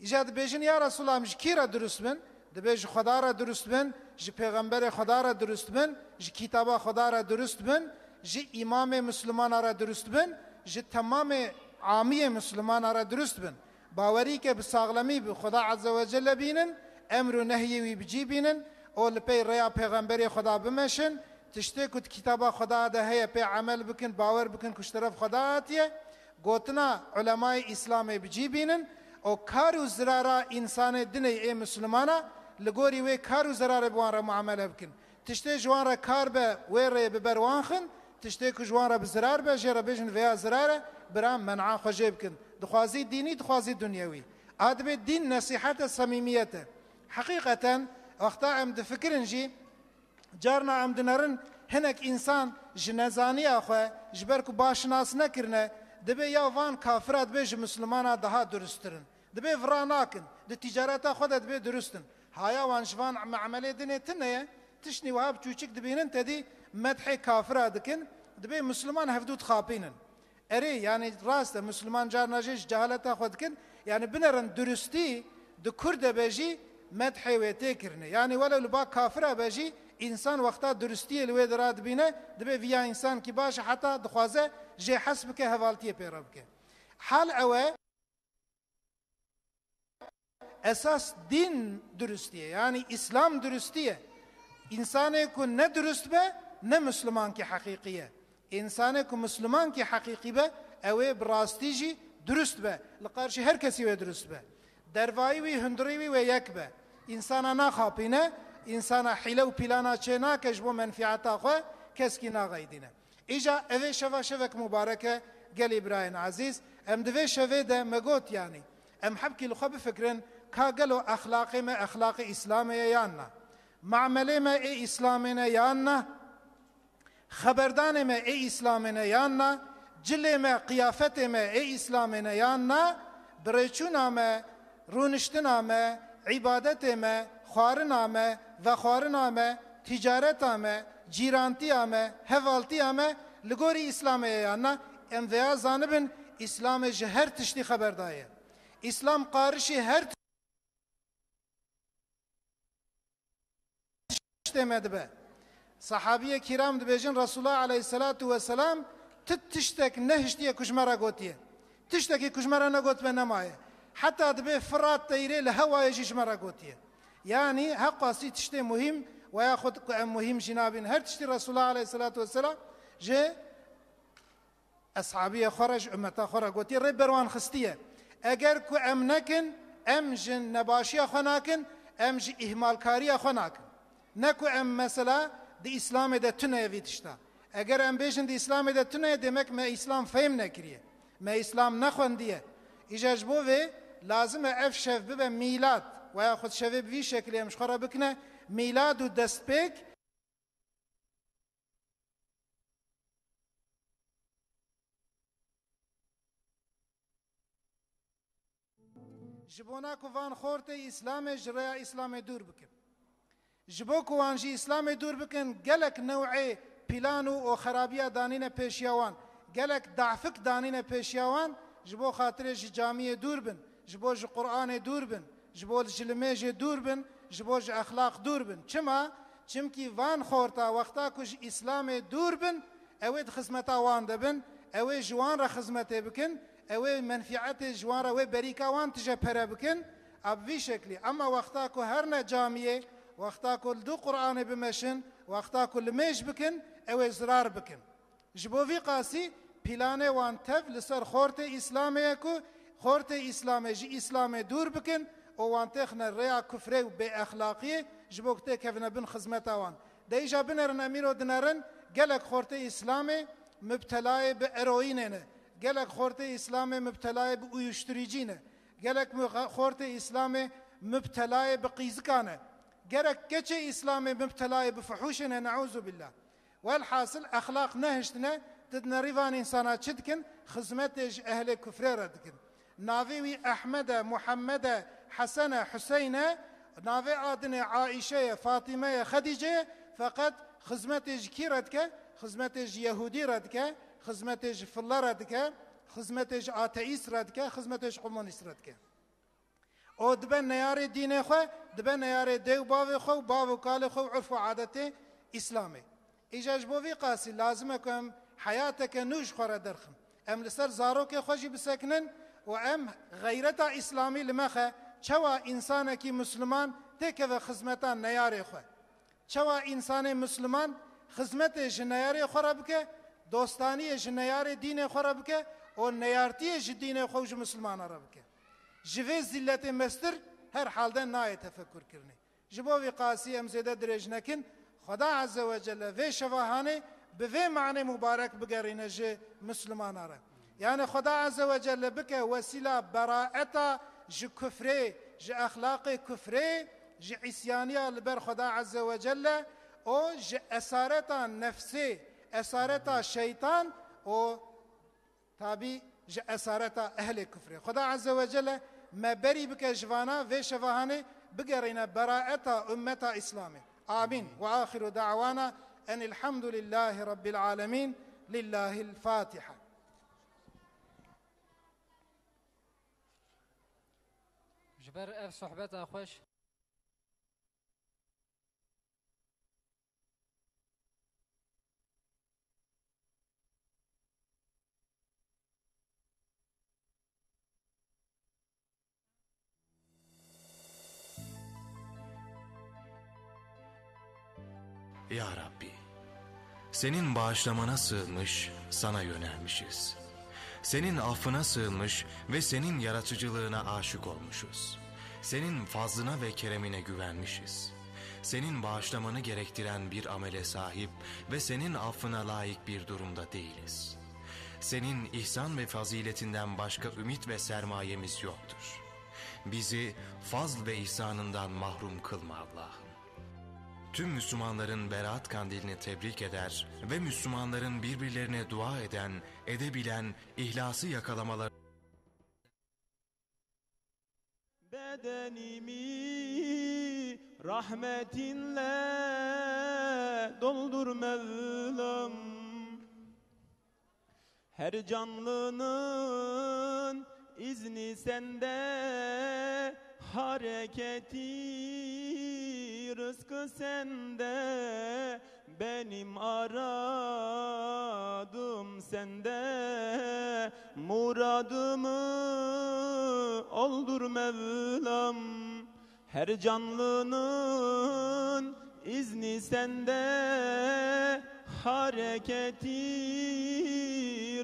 Îca dibêjin, "Ya Resulallah, em ji kî re durust bin?" Dibê ji Xweda re durust bin, ji pêxemberê Xweda re durust bin, ji kitaba Xweda re durust bin, ji îmamê Mislimana re durust bin, ji temamê amiyê Mislimana re durust bin. Bawerî ke bi saxlemî bi Xweda Azze ve Celle bînin, emr û nehyê wî bi cî bînin û li pey rêya pêxemberê Xweda bimeşin, tiştê ku di kitaba Xweda de heye pê emel bikin, bawer bikin ku ji teref Xweda hatiye, gotina ulemayê Îslamê bi cî bînin û kar û zirara însanê dinê ê Mislimana li gorî wê kar û zirarê bi wan re muamele bikin. Tiştê ji wan re kar be, wê rê bi ber wan xin, tiştê ku ji wan re bi zirar be, jê re bêjin vêya zirar e, bira men'a xwe jê bikin. Dixwazî dînî, dixwazî dunyewî. A dibê dîn nesîhet e, semîmiyet e. Heqîqeten, wexta em difikirin jî, carna em dinerin hinek însan ji nezaniya xwe, ji ber ku baş nas nekirine, dibê ya van kafira dibê ji Mislimana daha durustir in. Dibê vira nakin, di ticareta xwe de dibê durust in. Haya wan ji van me'melê dinê tune ye, tiştî wiha bi çûçik dibînin, tedî medhê kafira dikin, dibê Misliman hevdû dixapînin. Erê, yanî rast e, Misliman carna jê ji cehaleta xwe dikin, yanî binerin durustî di kur de be jî medhê wê tê kirine. Yanî welew li ba kafira be jî, însan wexta durustiyê li wê de radibîne, dibê viya însankî baş e, heta dixwaze jê hes bike, hevaltiyê pê re bike. Hal ew e, esas dîn durustî ye, yanî Îslam durustî ye. Însanê ku ne durust be, ne Mislimankî heqîqî ye. Însanê ku Mislimankî heqîqî be, ew ê bi rastî jî durust be, li qarşî her kesî wê durust be. Dervayî wî, hundirî wî wê yek be. Însana naxapîne, însana hîle û pîlana çê nake ji bo menfîeta xwe, keskî naxeydîne. Îja evê şeva şevek mubarek e, gelî birayên ezîz, em di vê şevê de me got, yanî, em hebkî li xwe bifikirin, ka gelo exlaqê me exlaqê Îslamê ye yan na? Mamelê me ê Îslamê ne yan na? Xeberdanê me ê Îslamê ne yan na? Cilê me, qiyafetê me ê Îslamê ne yan na? Birêçûna me, rûniştina me, îbadetê me, xwarina me, vexwarina me, tîcareta me, cîrantiya me, hevaltiya me li gorî Îslamê ye yan na? Em vêya zanibin, Îslamê ji her tiştî xeber daye. Îslam qarişî her tiştê me dibe. Sahabiyê kiram dibêjin, Resulullah aleyhisselatu vesselam ti tiştek nehiştiye ku ji me re gotiye. Tiştekî ku ji me re negotme nemaye. Heta dibê Firat teyrê li hewayê jî ji me re gotiye. Yanî heqasî tiştê muhîm, we yaxud ku em muhîm jî nabîn. Her tiştî Resulullah aleyhisselatu vesselam ji eshabiyê xwe re, ji ummeta xwe re gotiye, rê ber wan xistiye. Eger ku em nekin, em ji nebaşiya xwe nakin, em ji îhmalkariya xwe nakin. Ne ku em mesela di Îslamê de tune ye vî tişta. Eger em bêjin di Îslamê de tune ye, demek me Îslam fehm nekiriye. Me Îslam nexwendiye. Îja ji bo vê lazim e ev şev bibe mîlad. Weya xwe şevê bi vî şekilê em ji xwe re bikine mîlad û destpêk. Ji bona ku van xortê Îslamê ji rêya Îslamê dûr bikin. Ji bo ku wan ji Îslamê dûr bikin, gelek new'ê pîlan û, û xerabiya danîne pêşiya wan. Gelek dafik danîne pêşiya wan, ji bo xatirê ji camiyê dûr bin, ji bo ji Qur'anê dûr bin, ji bo ji limêjê dûr bin, ji bo ji exlaq dûr bin. Çima? Çimkî van xorta wexta ku ji Îslamê dûr bin, ew ê di xizmeta wan de bin, ew ê ji wan re xizmetê bikin, ew ê menfîetê ji wan re, wê berîka wan tije pere bikin, a bi vî şeklî. Ema wexta ku herne camiyê, wexta ku li dû Qur'anê bimeşin, wexta ku limêj bikin, ew ê zirar bikin. Ji bo vî qasî pîlanê wan tev li ser xortê Îslamê ye ku xortê Îslamê ji Îslamê dûr bikin û wan têxine rêya kufrê û bêexlaqiyê ji bo ku têkevine bin xizmeta wan. De îja binerin, em îro dinerin, gelek xortê Îslamê mubtelayê bi eroînê ne, gelek xortê Îslamê mubtelayê bi uyuşturîcî ne, gelek mu-, xortê Îslamê mubtelayê bi qîzikan e, gelek keçê Îslamê mubtelayê bi fuhuşê ne, neûzubillah. Welhasil, exlaq nehiştine, tu dinerî van însana çi dikin? Xizmetê ji ehlê kufrê re dikin. Navê wî Ehmed e, Muhammed e, Hesen e, Huseyn e, navê a dinê Aîşe ye, Fatîme ye, Xedîce ye, feqet xizmetê ji kî re dike? Xizmetê ji Yehûdî re dike, xizmetê ji fille re dike, xizmetê ji ateîst re dike, xizmetê ji komunîst re dike. Û dibe neyarê dînê xwe, dibe neyarê dê û bavê xwe û bav û kalê xwe û urf û adetê Îslamê. Îja ji bo vî qasî lazim e ku em heyateke nû ji xwe re derxin. Em li ser zarokê xwe jî bisekinin û em xeyreta Îslamî li me xe, çawa însanekî Misliman têkeve xizmeta neyarê xwe. Çawa însanê Misliman xizmetê ji neyarê xwe re bike, dostaniyê ji neyarê dînê xwe re bike û neyartiyê ji dînê xwe û ji Mislimana re bike. Ji vê zîlletê mestir her halde nayê tefekur kirinê. Ji bo vî qasî em zêde dirêj nekin, Xweda Azze ve Celle vê şeva hanê bi vê manê mubarek bigerîne ji Mislimana re. Yani Xweda Azze ve Celle bike wesîla beraeta ji kufrê, ji exlaqê kufrê, ji îsyaniya li ber Xweda Azze ve Celle û ji esareta nefsê, esareta şeytan û tabî ji esareta ehlê kufrê. Xweda Azze ve Celle me berî bike ji vana, vê şeva hanê bigerîne beraeta ummeta Îslamê. Amîn. Ve axiru da'wana enil hamdulillahî rabbil alemîn. Lillahil Fatiha. Ji ber ev sohbeta xweş. Ya Rabbi, senin bağışlamana sığınmış, sana yönelmişiz. Senin affına sığınmış ve senin yaratıcılığına aşık olmuşuz. Senin fazlına ve keremine güvenmişiz. Senin bağışlamanı gerektiren bir amele sahip ve senin affına layık bir durumda değiliz. Senin ihsan ve faziletinden başka ümit ve sermayemiz yoktur. Bizi fazl ve ihsanından mahrum kılma Allah'ım. Tüm Müslümanların Berat Kandilini tebrik eder ve Müslümanların birbirlerine dua eden, edebilen, ihlası yakalamaları Bedenimi rahmetinle doldur Mevlam. Her canlının izni sende, hareketi, rızkı sende. Benim aradım sende, muradımı oldur Mevlam. Her canlının izni sende, hareketi,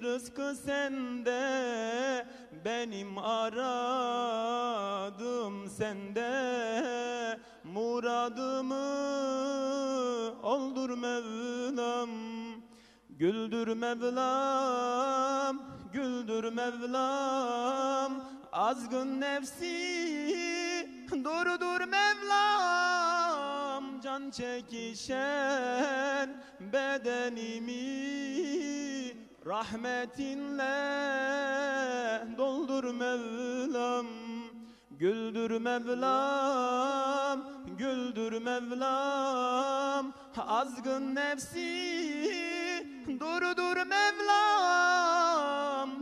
rızkı sende. Benim aradım sende, muradımı oldur Mevlam. Güldür Mevlam, güldür Mevlam, azgın nefsi durdur Mevlam. Can çekişen bedenimi rahmetinle doldur Mevlam. Güldür Mevlam, güldür Mevlam, azgın nefsi durdur Mevlam.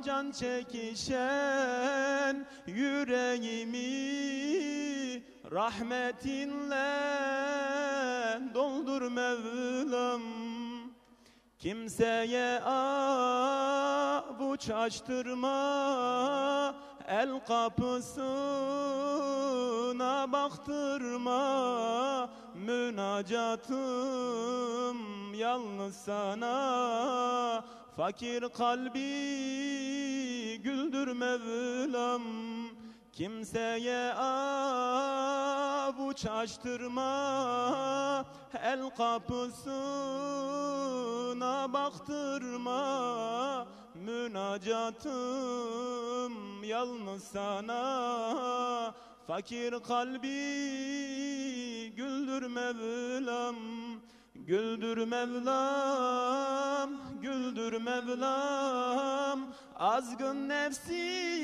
Can çekişen yüreğimi rahmetinle doldur Mevlam. Kimseye avuç açtırma, el kapısına baktırma. Münacatım yalnız sana, fakir kalbi güldür Mevlam. Kimseye avuç açtırma, el kapısına baktırma. Münacatım yalnız sana, fakir kalbi güldür Mevlam. Güldür Mevlam, güldür Mevlam, azgın nefsi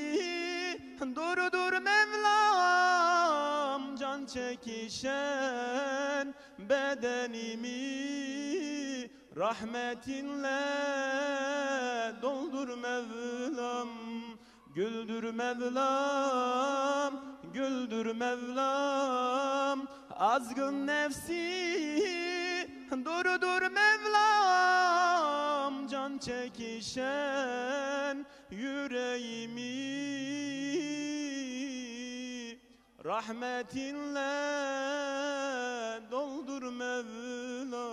durdur Mevlam. Can çekişen bedenimi rahmetinle doldur Mevlam. Güldür Mevlam, Güldür Mevlam azgın nefsi, durdur Mevlam can çekişen yüreğimi. Rahmetinle doldur Mevlam.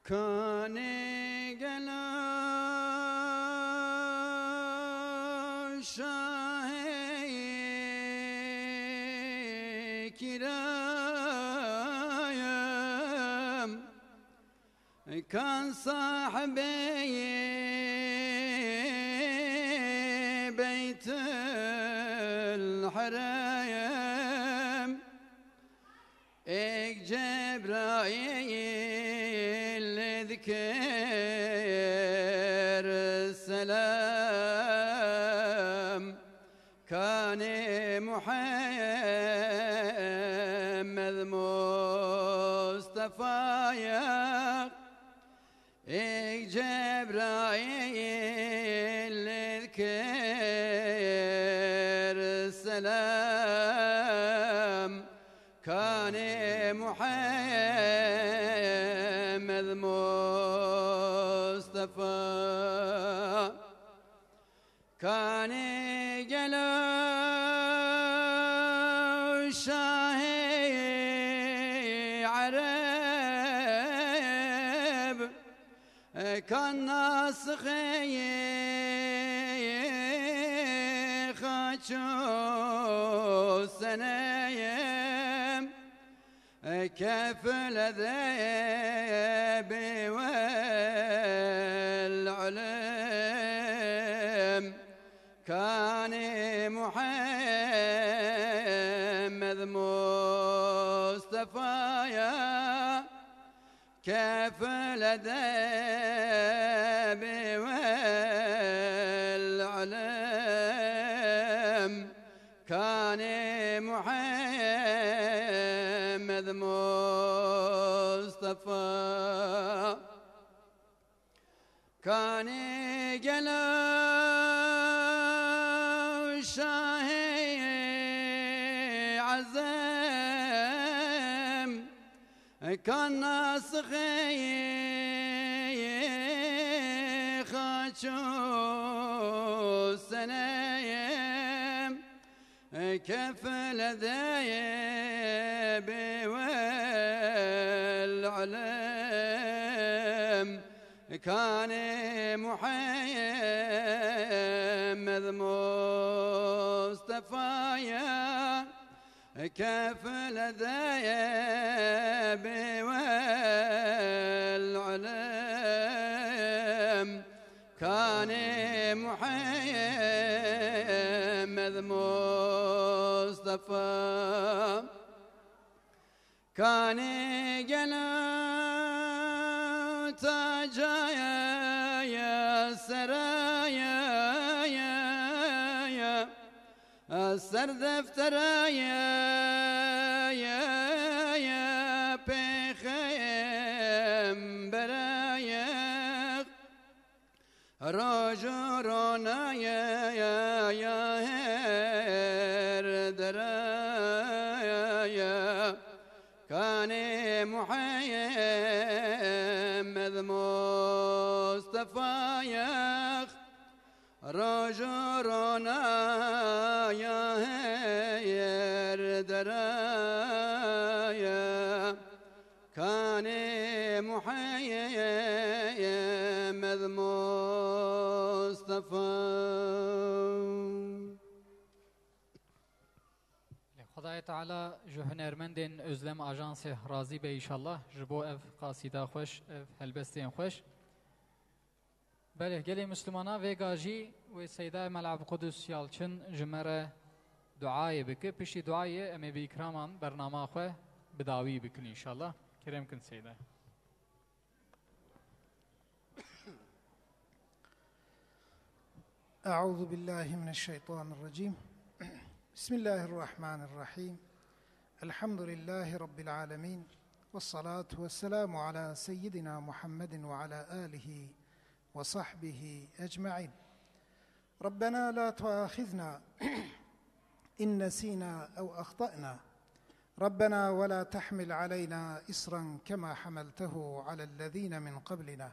Kanê gelo şahê kirayem, kan sahibê Beytül Herem. Êk Cebraîl dikir selam, kanê Muhammed Mustafaya. Êk Cebraîl dikir selam, kanê Muhammed Mustafa. Kanê gelo şahê Ereb, kan nasixê xaç û seneyem. Kefil de bêwel ilm, kanê Muhammed Mustafaya. Kefil de bêwel ilm, kanê Muhammed Mustafa. Kanê gelo şahê Ezem, kan nasixê xaç û seneyem. Kefil de bêwel ilm, kanê Muhammed Mustafaya. Kefil de bêwel ilm, kanê Muhammed Mustafa. Kanê gelo tacaya seraya, ser defteraya pêxemberaya. Roj û ronaya ya her deraya, kanê Muhammed Mustafaya. Roj û ronaya her deraya, kanê Muhammed Mustafa. Xwedayê Teala ji hunermendên Özlem Ajansê razî be înşallah, ji bo ev qasîda xweş, ev helbestên xweş. Belê, gelê Mislimana vêga jî wê Seyda Emel Abdulkudus Yalçın ji me re duayê bike. Piştî duayê em ê bi îkraman bernama xwe bi dawî bikin înşallah. Kerem kin Seyda. أعوذ بالله من الشيطان الرجيم. بسم الله الرحمن الرحيم. الحمد لله رب العالمين. والصلاة والسلام على سيدنا محمد وعلى آله وصحبه أجمعين. ربنا لا تؤاخذنا إن نسينا أو أخطأنا. ربنا ولا تحمل علينا إصرا كما حملته على الذين من قبلنا.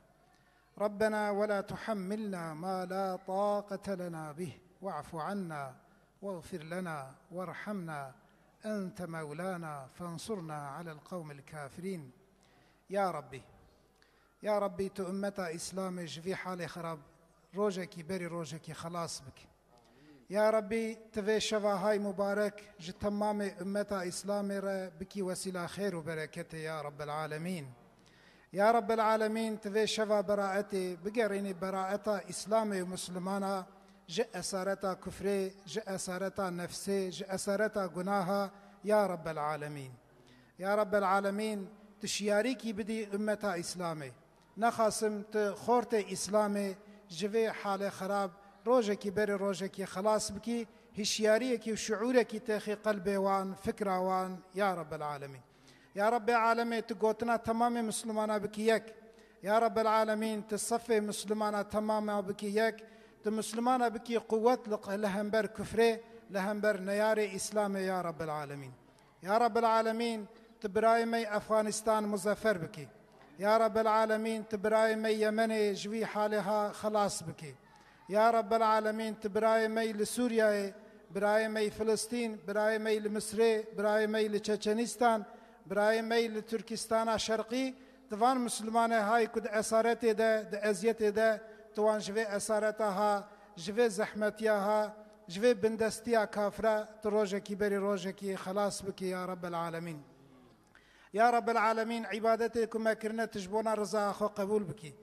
ربنا ولا تحملنا ما لا طاقة لنا به واعف عنا واغفر لنا وارحمنا أنت مولانا فانصرنا على القوم الكافرين. Ya Rabbî, ya Rabbî, tu ummeta Îslamê ji vî halê xirab rojekî berî rojekî xelas bikî. Ya Rabbî, tu vê şeva hay mubarek ji temamê ummeta Îslamê re bikî wesîla xêr û bereketê, ya Rabbel Alemîn. Ya Rabbel Alemîn, tu vê şeva beraetê bigerînî beraeta Îslamê û Mislimana ji esareta kufrê, ji esareta nefsê, ji esareta gunaha, ya Rabbel Alemîn. Ya Rabbel Alemîn, tu şiyarîkî bidî ummeta Îslamê. Nexasim tu xortê Îslamê ji vê halê xirab rojekî berê rojekî xelas bikî, hişyariyekî û şiûrekî têxî qelbê wan, fikra wan, ya Rabbel Alemîn. Ya Rabbê Alemê, tu gotina temamê Mislimana bikî yek. Ya Rabbel Alemîn, tu sefê Mislimana temama bikî yek, tu Mislimana bikî quwet li, li hember kufrê, li hember neyarê Îslamê, ya Rabbel Alemîn. Ya Rabbel Alemîn, tu birayê me yê Efxanistan muzefer bikî. Ya Rabbel Alemîn, tu birayê me yê Yemenê ji vî halê ha xelas bikî. Ya Rabbel Alemîn, tu birayê me yê li Sûriyeyê, birayê me yê Filistîn, birayê me yê li Misrê, birayê me yê li Çeçenîstan, birayê me yê li Tirkîstana Şerqî, tu van Mislimanê hay ku di esaretê de, di eziyetê de, tu wan ji vê esareta ha, ji vê zehmetiya ha, ji vê bindestiya kafira tu rojekî berî rojekî xelas bikî, ya Rabbel Alemîn. Ya Rabbel Alemîn, îbadetê ku me kirine tu ji bona rizaya xwe qebûl bikî.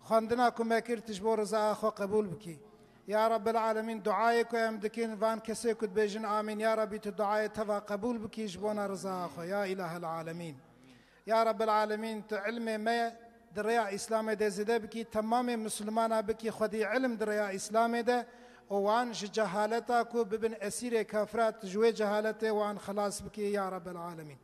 Xwendina ku me kir tu ji bo rizaya xwe qebûl bikî. Ya Rabbel Alemîn, duayê ku em dikin, van kesê ku dibêjin amîn, ya Rabbî, tu duayê teva qebûl bikî ji bona rizaya xwe, ya Îlahel Alemîn. Ya Rabbel Alemîn, tu ilmê me di rêya Îslamê de zêde bikî, temamê Mislimana bikî xwedî ilim di rêya Îslamê de û wan ji cehaleta ku bibin esîrê kafira, tu ji wê cehaletê wan xelas bikî, ya Rabbel Alemîn.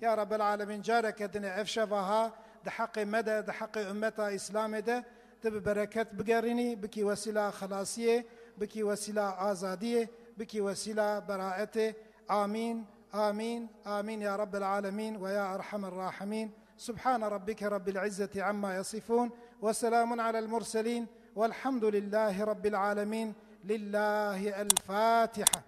Ya Rabbel Alemîn, careke din e ev şeva ha di heqê me de, di heqê ummeta Îslamê de tu bi bereket bigerînî, bikî wesîla xelasiyê, bikî wesîla azadiyê, bikî wesîla beraetê. Amîn, amîn, amîn ya Rabbel Alemîn ve ya Erhamer Rahimîn. Subhane Rabbike Rabbil İzzeti amma yasifun ve selamun alel murselin velhamdülillahi Rabbil Alemîn. Lillahi el Fatiha.